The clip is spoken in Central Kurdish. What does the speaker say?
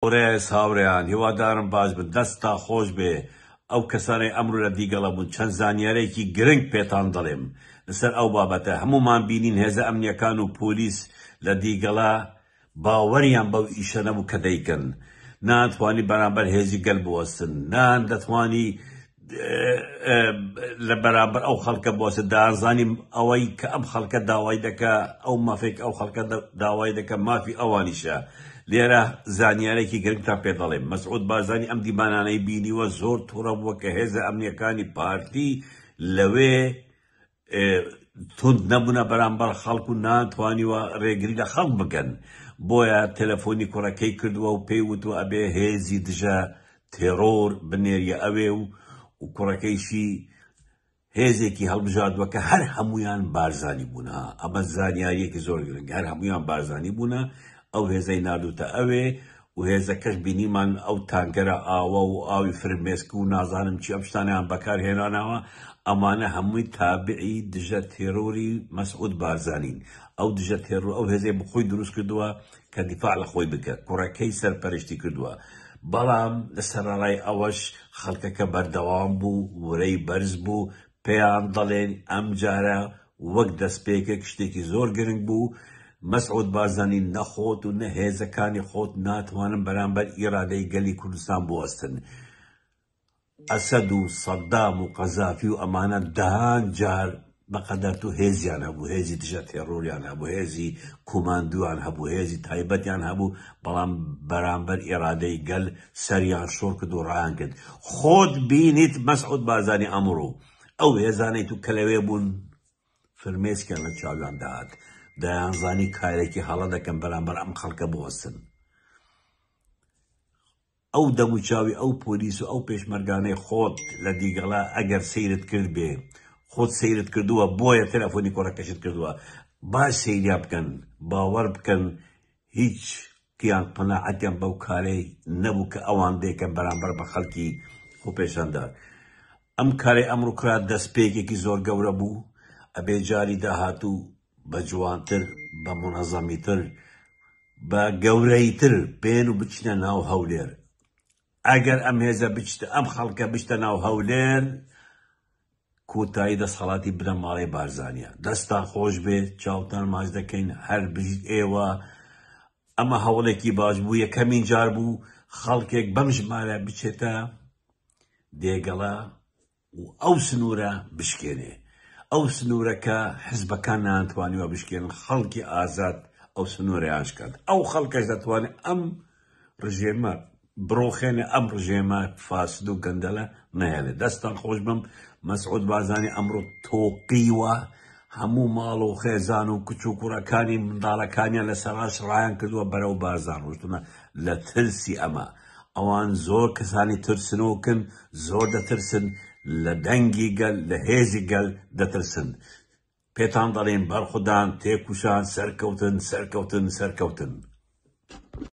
ڕێز هاورێیان هیوادارم باش بن دەستتان خۆش بێ ئەو کەسانەی ئەمرۆ لە دیگەڵە بوون چەند زانیارێکی گرنگ پێتان دەڵێم لەسەر ئەو بابەتە هەموومان بینین هێزە ئەمنیەکان و پۆلیس لە دیگەڵە باوەریان بەو ئیشە نەبوو کە دەیکەن نانتوانی بەرامبەر هێزی گەل بوەستن نان دەتوانی لە بەرامبەر ئەو خەڵکە بوەستن دەیانزانی ئەوەی کە ئەم خەڵکە داوای دەکا ئەو مافێک ئەو خەڵکە داوای دەکە مافی ئەوانیشە لێرە زانیارێکی گرنگتان پێ دەڵێم مەسعود بارزانی ئەم دیمانانەی بینیوە زۆر توڕە بووە کە هێزە ئەمنیەکانی پارتی لەوێ توند نەبوونە بەرامبەر خەڵک و ناتوانیوە ڕێگری لە خەڵک بکەن بۆیە تەلەفۆنی کوڕەکەی کردووە و پێی وتووە ئەبێ هێزی دژە تێڕۆر بنێریە ئەوێ و و کوڕەکەیشی هێزێکی هەڵبژاردووە کە هەر هەمویان بارزانی بوونە ئەمە زانیاریەکی زۆر گرنگ هەر هەمویان بارزانی بوونە ئەو هێزەی ناردوتە ئەوێ و هێزەکەش بینیمان ئەو تانکەرە ئاوە و ئاوی فرمێسک و نازانم چی ئەم شتانەیان بەکار هێنانەوە، ئەمانە هەمووی تابعی دژە تێرۆری مەسعود بارزانین، ئەو دژە تێرۆر ئەو هێزەی بۆ خۆی دروست کردووە کە دیفاع لە خۆی بکە، کوڕەکەی سەرپەرشتی کردووە، بەڵام لە سەرەڕای ئەوەش خەڵکەکە بەردەوام بوو، ورەی بەرز بوو، پێیان دەڵێن ئەمجارە وەک دەستپێکێک شتێکی زۆر گرنگ بوو، مەسعود بارزانی نە خۆت و نە هێزەکانی خۆت ناتوانن بەرامبەر ئیرادەی گەلی کوردستان بوەستن. ئەسەد و سەدام و قەزافی و ئەمانە دەهان جار بەقەدەر تۆ هێزیان هەبوو، هێزی دژە تێڕۆریان هەبوو، هێزی کوماندویان هەبوو، هێزی تایبەتیان هەبوو، بەڵام بەرامبەر ئیرادەی گەل سەریان شۆڕ کرد و ڕایان کرد. خۆت بینیت مەسعود بارزانی ئەمڕۆ ئەو هێزانەی تو کە لەوێ بوون فرمێسکیان لە چاویان دەهات، دەیانزانی کارێکی هەڵە دەکەن بەرامبەر ئەم خەڵکە بوەستن. ئەو دەموچاوی ئەو پۆلیس و ئەو پێشمەرگانەی خۆت لە دیگەڵە ئەگەر سەیرت کردبێ، خۆت سەیرت کردووە بۆیە تەلەفۆنی کوڕەکەشت کردووە، باش سەیریان بکەن، باوەڕ بکەن هیچ کیان قەناعەتیان بەو کارەی نەبوو کە ئەوان دەیکەن بەرامبەر بە خەڵکی خۆپێشاندان. ئەم کارەی ئەمڕۆ کرا دەستپێکێکی زۆر گەورە بوو، ئەبێ جاری داهاتوو بە جوانتر، بە مونەزەمیتر، بە گەورەیتر بێن و بچنە ناو هەولێر. ئەگەر ئەم هێزە بچتە، ئەم خەڵکە بچتە ناو هەولێر، کۆتایی دەسەڵاتی بنەماڵەی بارزانیە. دەستتان خۆش بێت، چاوتان ماچ دەکەین، هەر بژیت ئێوە. ئەمە هەوڵێکی باش بوو، یەکەمین جار بوو خەڵکێک بەم ژمارە بچێتە دێگەڵە و ئەو سنوورە بشکێنێ. ئەو سنوورە کە حزبەکان نەیانتوانیوە بشکێنن، خەڵکی ئازاد ئەو سنوورەیان شکاند. ئەو خەڵکەش دەتوانێت ئەم ڕژێمە بڕوخێنێ، ئەم ڕژێمە فاسد و گەندەلە نەهێڵێ. دەستتان خۆش بم، مەسعود بارزانی ئەمڕۆ تۆقیوە، هەموو ماڵ و خێزان و کچ و کوڕەکانی منداڵەکانیان لە سەراش ڕایان کردووە بەرەو بارزان ڕۆشتوونە لە ترسی ئەمە. ئەوان زۆر کەسانی ترسنۆکن، زۆر دەترسن، لە دەنگی گەل، لە هێزی گەل دەترسن. پێتان دەڵێین بەرخودان، تێکوشان، سەرکەوتن، سەرکەوتن، سەرکەوتن.